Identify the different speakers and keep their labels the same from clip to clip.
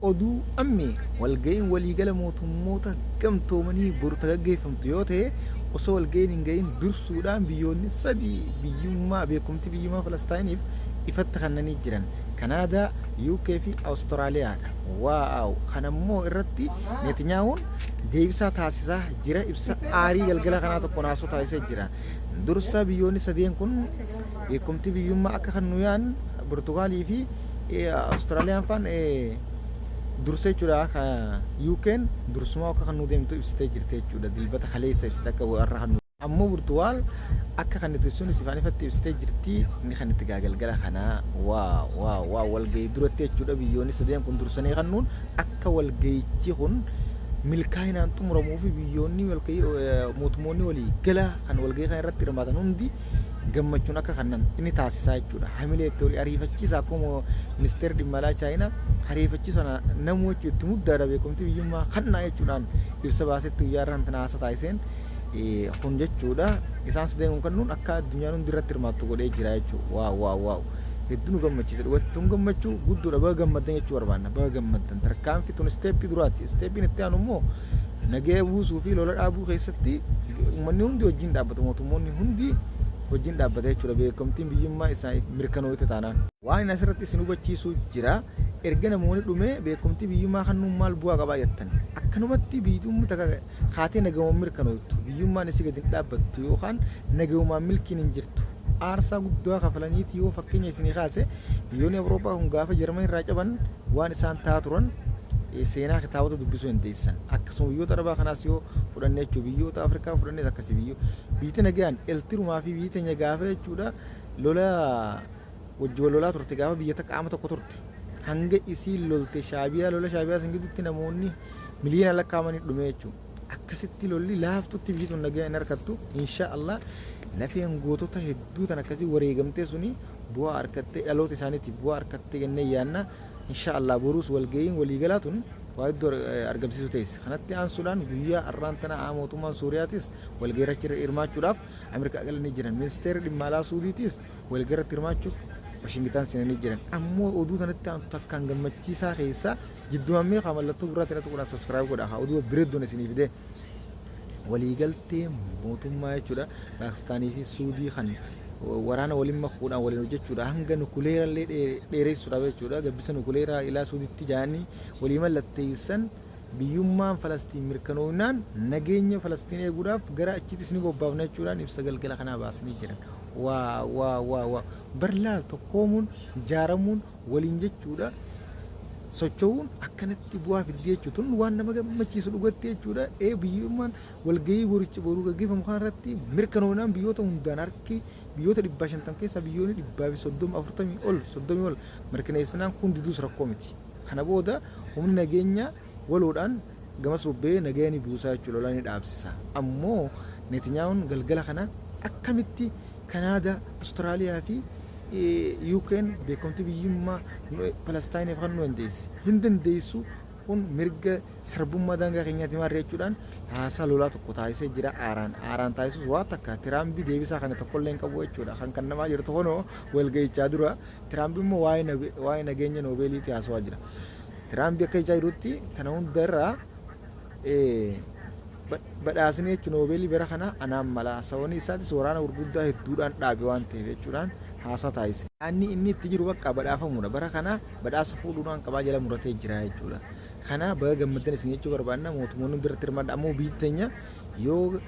Speaker 1: Oduu Ammee, Walga'iin waliigala mootummoota gamtoomanii boru ta gaggeeffamtu yoo ta'e, osoo walga'iin hin ga'iin dursuudhaan biyyoonni sadii biyyummaa beekumtii biyyummaa Falastaayiniif ifatti kannanii jiran. Kanaadaa, UK fi Awustiraaliyaadha. Waaw! Kanammoo irratti Netanyahuun deebisaa taasisaa jira. Ibsa aarii galgala kanaa tokko naasoo taasisee jira. Dursa biyyoonni sadeen kun beekumtii biyyummaa akka kan yaa'an Portugaalii fi Awustiraaliyaan faan dursa jechuudha. UK'n dursumaa akka kan nu deemtu ibsitee jirti jechuudha. Dilbata kaleessa ibsite akka warra kan ammoo Portugaal akka kan itti sun ifaan ifatti ibsitee jirti. Inni kan itti galgala kanaa waa waa waa walgahii duratti jechuudha. Biyyoonni sadeen kun dursanii kannuun akka walgahichi kun milkaa'inaan xumuramuu fi biyyoonni walgahii mootummoonni walii gala kan walgahii kana irratti hirmaatan hundi gammachuun akka kannan inni taasisaa jechuudha. Hamilee itti horii ariifachiisa akkuma ministeerri dhimma alaa Chaayinaa ariifachiisa namuu jechuudha itti muddaadha beekumti biyyummaa kannaa jechuudhaan ibsa baasetti guyyaa irraa tana haasa taasiseen kun jechuudha. Isaan sadeen kun kannuun akka addunyaan hundi irratti hirmaattu godhee jira jechuudha. Waaw waaw waaw. Hedduu nu gammachiisa dhugatti tun gammachuu guddoodha baga gammaddan jechuu barbaanna baga gammaddan tarkaanfii tun isteeppii duraati isteeppiin itti aanu immoo nagaya buusuu fi lola dhaabuu keessatti uummanni hundi wajjin dhaabbata mootummoonni hundi wajjin dhaabbata jechuudha beekamtiin biyyummaa isaaniif mirkanooyte taanaan. Waan inni asirratti isin hubachiisu jira erga namoonni dhumee beekamtii biyyummaa kennuun maal bu'aa qabaa jettan akkanumatti biyyummaa takka kaatee nagahumaan mirkanooytu biyyummaan isii gadi hin dhaabbattu yookaan nagahumaan milkiin hin jirtu aarsaa guddaa kafalaniiti yoo fakkeenya isinii kaase biyyoonni Awurooppaa kun gaafa Jarman irraa caban waan isaan ta'aa turan seenaa kitaabota dubbisuu dandeessan. Akkasuma biyyoota Arabaa kanaas yoo fudhanne jechuudha biyyoota Afrikaa fudhannes akkasii biyyo biyyi nagayaan eltirumaa fi biyyi teenya gaafa jechuudha lola wajji wal lolaa turte gaafa biyya takka qaama tokko turte hanga isiin lolte shaabiyaa lola shaabiyaa san gidduutti namoonni miliyoona lakkaa'amanii dhume jechuudha. Akkasitti lolli laaftutti biyyi tun nagaa hin harkattu insha Allah lafeen gootota hedduu tan akkasii wareegamtee suni bu'aa harkattee dhaloota isaaniitiif bu'aa harkattee jennee yaanna insha Allah boruus walga'iin waliigalaa tun waa hedduu argamsiisuu teesse. Kanatti aansuudhaan guyyaa har'aan tana mootummaan Suuriyaatis walga'ii irratti hirmaachuudhaaf Ameerikaa galanii jiran. Ministeerri dhimma alaa Suudiitis walga'ii irratti hirmaachuuf Washingitaan seenanii jiran. Ammoo oduu tanatti aantu takkaan gammachiisaa keessaa jiddumammee haa mallattoo gurraatti irratti godhaa subscribe godhaa haa oduu bireeddoon isinii fidee. Waliigaltee mootummaa jechuudha Paakistaanii fi Suudii kan waraana waliin makuudhaan waliin hojjechuudha hanga nukuleera illee dheeressuudhaaf jechuudha gabbisa nukuleeraa ilaa Suudiitti jaanii walii mallatteessan biyyummaan Falastiin mirkanoofnaan nageenya Falastiin eeguudhaaf gara achiittis ni bobbaafna jechuudhaan ibsa galgala kanaa baasanii jiran. Waa waa waa waa bar laal tokkoomuun jaaramuun waliin jechuudha socho'uun akkanatti bu'aa fiddii jechuudha. Tun waan nama gammachiisu dhugatti jechuudha. Ee biyyummaan walgahii boricha boruu gaggeeffamu kana irratti mirkanoofnaan biyyoota hundaan harki biyyoota 150 keessaa biyyoonni 130 40 ol 30 ol mirkaneessinaan kun diduus rakkoo miti. Kana booda humni nageenya waloodhaan gamas bobba'ee nagaya ni buusaa jechuudha lola ni dhaabsisa. Ammoo Netanyahuun galgala kana akkamitti Kanaadaa, Awustiraaliyaa fi UK'n beekamtii biyyummaa Falastaayiniif kennuu dandeessi. Hin dandeessu kun mirga sarbummaa daangaa keenyaati maarree jechuudhaan haasaa lolaa tokko taasisee jira aaraan. Aaraan taasisuus waa takka Tiraampi deebisaa kana tokkollee hin qabu jechuudha. Kan kan namaa jirtu kunoo walgahichaa dura Tiraampi immoo waa'ee nageenya Noobeeliitti haasawaa jira. Tiraampi akka jechaa jirutti kana hunda irraa badhaasni jechuun Noobeelii bara kana anaan mala. Sababni isaatis waraana gurguddaa hedduudhaan dhaabe waan ta'eef jechuudhaan haasaa taasise. Inni inni itti jiru bakka badhaafamuudha. Bara kana badhaasa fuudhuudhaan qabaa jala muratee jira jechuudha. Kana baga gammaddan isin jechuu barbaanna mootummoonni hundi irratti hirmaadha. Ammoo biyyi teenya yoo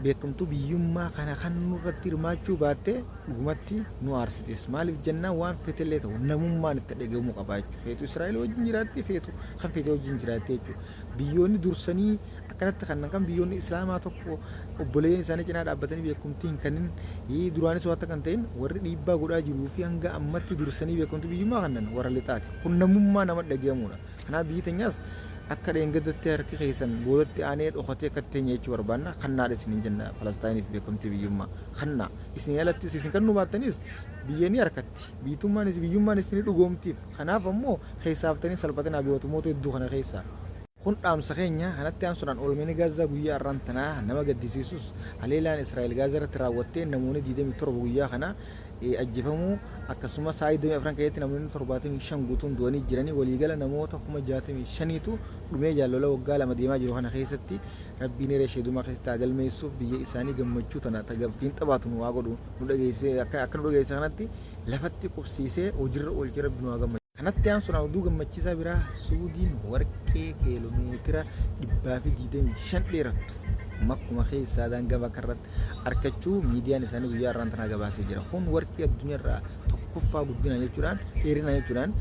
Speaker 1: beekamtuu biyyummaa kana kan nurratti hirmaachuu baatte dhugumatti nu aarsitis. Maaliif jennaan waan fetellee ta'u namummaan itti dhagahamuu qaba jechuudha. Feetu Israa'el wajjin jiraatti feetu kan feete wajjin jiraatti jechuudha. Biyyoonni dursanii akkanatti kan kan biyyoonni Islaamaa tokko obboleeyyan isaanii cinaa dhaabbatanii beekumtii hin kennin duraanis waan kan ta'in warri dhiibbaa godhaa jiruu fi hanga ammatti dursanii beekumtii biyyummaa kannan warra lixaati. Kun namummaa nama dhagahamuudha. Kanaaf biyyi teenyaas akka dheengaddatti harki keessan boodatti aanee dhokatee akka teenya jechuu barbaanna kannaadha isiniin jenna Falastaayiniif beekamtii biyyummaa kannaa isin alattis isin kannuu baattanis biyya ni harkatti biyyummaan biyyummaan isin dhugoomtiif kanaaf ammoo keessaaftanii salphatinaa mootummoota hedduu kana keessaa. Kun dhaamsa keenya kanatti aansuudhaan oolmeen Gaazaa guyyaa har'aan tanaa nama gaddisiisus haleelaan Israa'el Gaazaa irratti raawwattee namoonni 27 guyyaa kana Ajjefamuu akkasumas sa'a 24 keessatti namoonni 75 guutuun du'anii jiranii, waliigala namoota 65,000tu dhumee. Jaallola waggaa 2 deemaa jiru kana keessatti Rabbiin hiree sheedumaa keessatti haa galmeessuuf, biyya isaanii gammachuu tana tagaffiin xabaatu nu haa godhu, nu dhageessee akka nu dhageesse kanatti lafatti qubsiisee hojiirra oolchee Rabbi nu haa gammachiisu. Kanatti aansuudhaan oduu gammachiisaa biraa, Suudiin warqee kiiloomeetira 125 dheerattu makkuma keessaa daangaa bakka irratti arkachuu miidiyaan isaanii guyyaa har'aan tanaa gabaasee jira. Kun warqii addunyaarraa tokkoffaa guddina jechuudhaan, dheerina jechuudhaan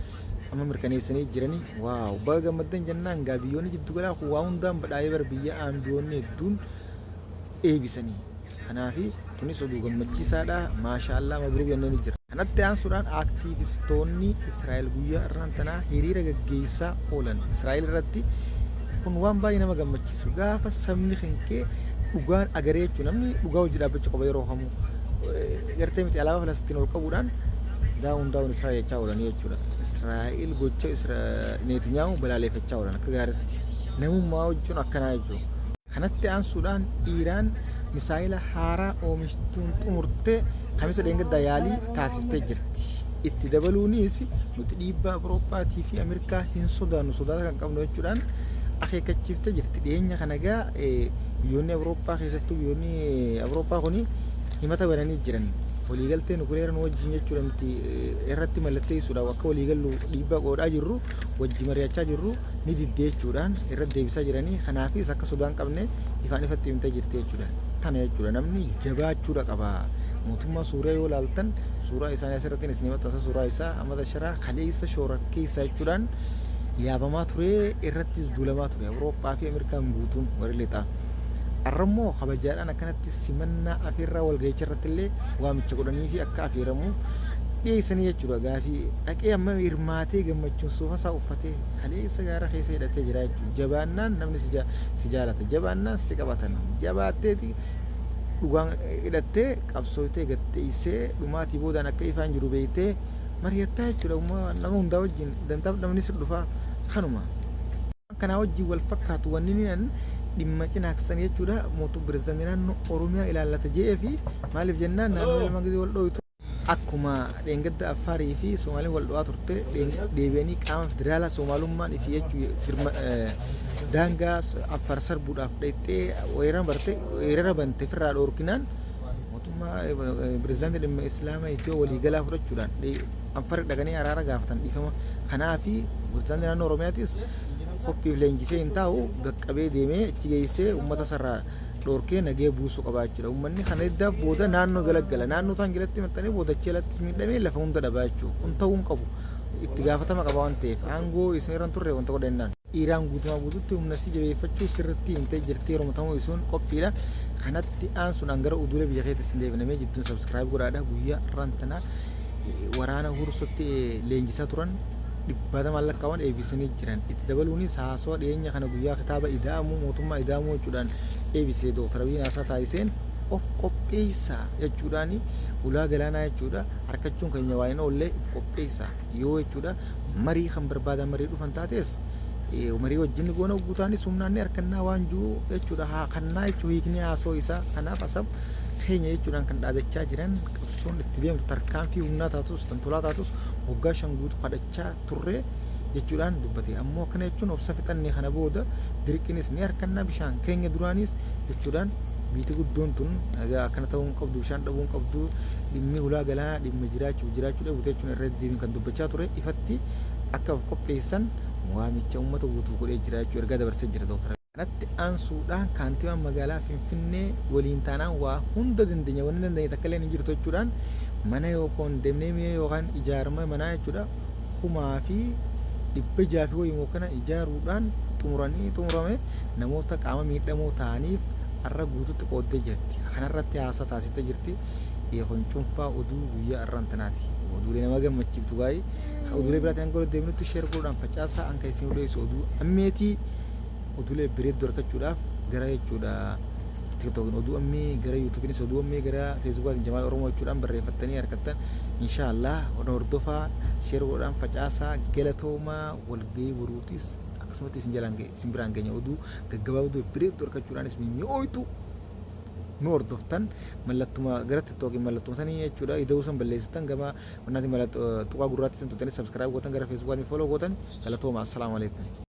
Speaker 1: amma mirkaneessanii jiranii. Wow, baga gammaddan jennaan gaa. Biyyoonni jiddugalaa kun waa hundaan badhaayee bara biyya aambiyoonni hedduun eebisanii. Kanaafi tunis oduu gammachiisaadha. Maashaallaa, mabruuk jennee ni jira. Kanatti aansuudhaan aaktiivistoonni Israa'el guyyaa har'aan tanaa hiriira gaggeessaa oolan Israa'el irratti. Kun waan baay'ee nama gammachiisu, gaafa sabni kenkee dhugaan agaree jechuun namni dhugaa hojii dhaabbachuu qaba yeroo kamuu. Gartee miti, alaabaa Falastiin ol qabuudhaan "Down, down Israa'el" jechaa oolanii jechuudha. Israa'el gocha Neetinyaa'u balaaleffachaa oolan akka gaariitti. Namummaa hojjechuun akkanaa jechuudha. Kanatti aansuudhaan Iiraan misaayila haaraa oomishtuun xumurtee Kamisa dheengaddaa yaalii taasiftee jirti. Itti dabaluunis nuti dhiibbaa Awurooppaatii fi Ameerikaa hin sodaannu, sodaata kan qabnu jechuudhaan akeekkachiiftee jirti. Dhiyeenya kana egaa biyyoonni Awurooppaa, keessattuu biyyoonni Awurooppaa kuni himata bananii jiran. Waliigaltee nukuleera nu wajjin jechuudha nuti irratti mallatteessuudhaaf akka waliigallu dhiibbaa godhaa jirru, wajji mari'achaa jirru ni diddee jechuudhaan irratti deebisaa jiranii. Kanaafis akka sodaa hin qabne ifaan ifatti himtee jirti jechuudha. Tana jechuudha, namni jabaachuudha qaba. Mootummaa Suuriyaa yoo ilaaltan, suuraa isaanii asirratti isin maxxansa, suuraa isaa Ahmad Asharaa kaleessa shororkeessaa jechuudhaan yaabamaa ture, irrattis duulamaa ture Awurooppaa fi Ameerikaan guutuun warri lixaa. Arrammoo kabajaadhaan akkanatti simannaa afeerraa walga'icha irratti illee waamicha godhanii fi akka afeeramu dhiyeessanii jechuudha. Gaafii dhaqee amma hirmaatee gammachuun suufa isaa uffatee kaleessa gaara keessa hidhatee jira jechuudha. Jabaannaan namni si jaalata. Jabaannaan si qabatan. Jabaatteeti dhugaan hidhattee qabsooftee gatteessee dhumaatii boodaan akka ifaan jiru beektee mari'attaa jechuudha. Nama hundaa wajjin dantaaf namni si dhufaa kanuma. Kanaa wajjin wal fakkaatu wanni inni dhimma cinaaqsan jechuudha, mootum pirezidaantii naannoo Oromiyaa ilaallata jedhee fi maaliif jennaan, naannoo lama gisee wal dhooytu akkuma dheengadda Affaarii fi Somaaliin wal dho'aa turte, deebi'anii qaama federaalaa Somaalummaan ifi jechuu daangaa Affaar sarbuudhaaf dhayxee weerara barte, weerara bante ofirraa dhoorkinaan, mootummaa pirezidaantii dhimma Islaamaa Itiyoo waliigalaa fudhachuudhaan Affaar dhaqanii araara gaafatan, dhiifama. Kanaafi pirezidaantii naannoo Oromiyaatis qophiif leenjisee hin taa'u, gaqqabee deemee achi geessee uummata sarraa dhoorkee nagee buusuu qabaa jechuudha. Uummanni kana eddaaf booda naannoo galaggala. Naannoo taan jalatti maxxanee booda achi alatti miidhamee lafa hunda dhabaa jechuudha. Kun ta'uu hin qabu. Itti gaafatama qaba waan ta'eef aangoo isin irra hin turre wanta godhannaan. Iiraan guutumaa guututti humna isii jabeeffachuu sirriitti himtee jirti, yeroo ta'uu isuun qophiidha. Kanatti aansuudhaan gara oduulee biyya keessatti isin deebinamee jidduun subscribe godhaadha. Guyyaa har'aan tanaa waraana Hursootti leenjisaa turan dhibbatamaan lakkaa'aman eebbisanii jiran. Itti dabaluunis haasawaa dhiyeenya kana guyyaa kitaaba ida'amuu, mootummaa ida'amuu jechuudhaan eebbise Dooktar Abiyyiin haasaa taasiseen of qopheessaa jechuudhaan, ulaa galaanaa jechuudha harkachuun keenya waa hin oolle, of qopheessaa yoo jechuudha marii kan barbaadan marii dhufan taates marii wajjin goona, guutaanis humnaan ni harkannaa waan jiru jechuudha, haa kannaa jechuu hiikni haasoo isaa. Kanaaf Asab keenya jechuudhaan kan dhaadachaa jiran, qabsoon itti deemtu tarkaanfii humnaa taatus tan tolaa taatus waggaa 5 guutuu kadhachaa turre jechuudhaan dubbate. Ammoo akkana jechuun obsa fixannee kana booda dirqinis ni harkannaa bishaan keenya duraanis jechuudhaan, biiti guddoon tun egaa akkana ta'uu hin qabdu, bishaan dhabuu hin qabdu, dhimmi ulaa galaanaa dhimma jiraachuuf jiraachuu dhabu jechuun irra deddeebiin kan dubbachaa ture, ifatti akka of qopheessan waamicha uummata guutuuf godhee jira jechuu ergaa dabarsee jira Dooktar. Kanatti aansuudhaan kaantibaan magaalaa Finfinnee waliin taanaan waa hunda dandeenya, wanni dandeenye takka illee hin jirtu jechuudhaan, mana yookaan deemnee yookaan ijaarama manaa jechuudha 6,600 fi wayii kana ijaaruudhaan xumuranii xumurame namoota qaama miidhamoo ta'aniif har'a guututti qooddee jirti. Kanarratti haasaa taasistee jirti. Kun cuunfaa oduu guyyaa har'aan tanaati. Oduulee nama gammachiiftu baay'ee. Oduulee biraatiin hanga deemnutti share godhuudhaan facaasaa, hanga isin odeessu oduu ammeetii. Oduulee bareedduu argachuudhaaf gara jechuudha TikTokin oduu ammee, gara YouTubenis oduu ammee, gara Facebookatiin Jamaal Oromoo jechuudhaan barreeffattanii argattan inshaallah. Hordofaa, share godhuudhaan facaasaa, galatoomaa. Walgahii boruutis akkasumatti isin jalaan isin biraan geenya, oduu gaggabaabduu bareedduu argachuudhaanis mi'ooytu. nu hordoftan mallattuma gara TikTokiin mallattuma sanii jechuudha. Ida'uu san balleessitan gama wannaati mallattoo tuqaa gurraatti san tuqxanii subscribe gootan, gara Facebookaatiin follow gootan. Galatooma. Assalaamu alaikum.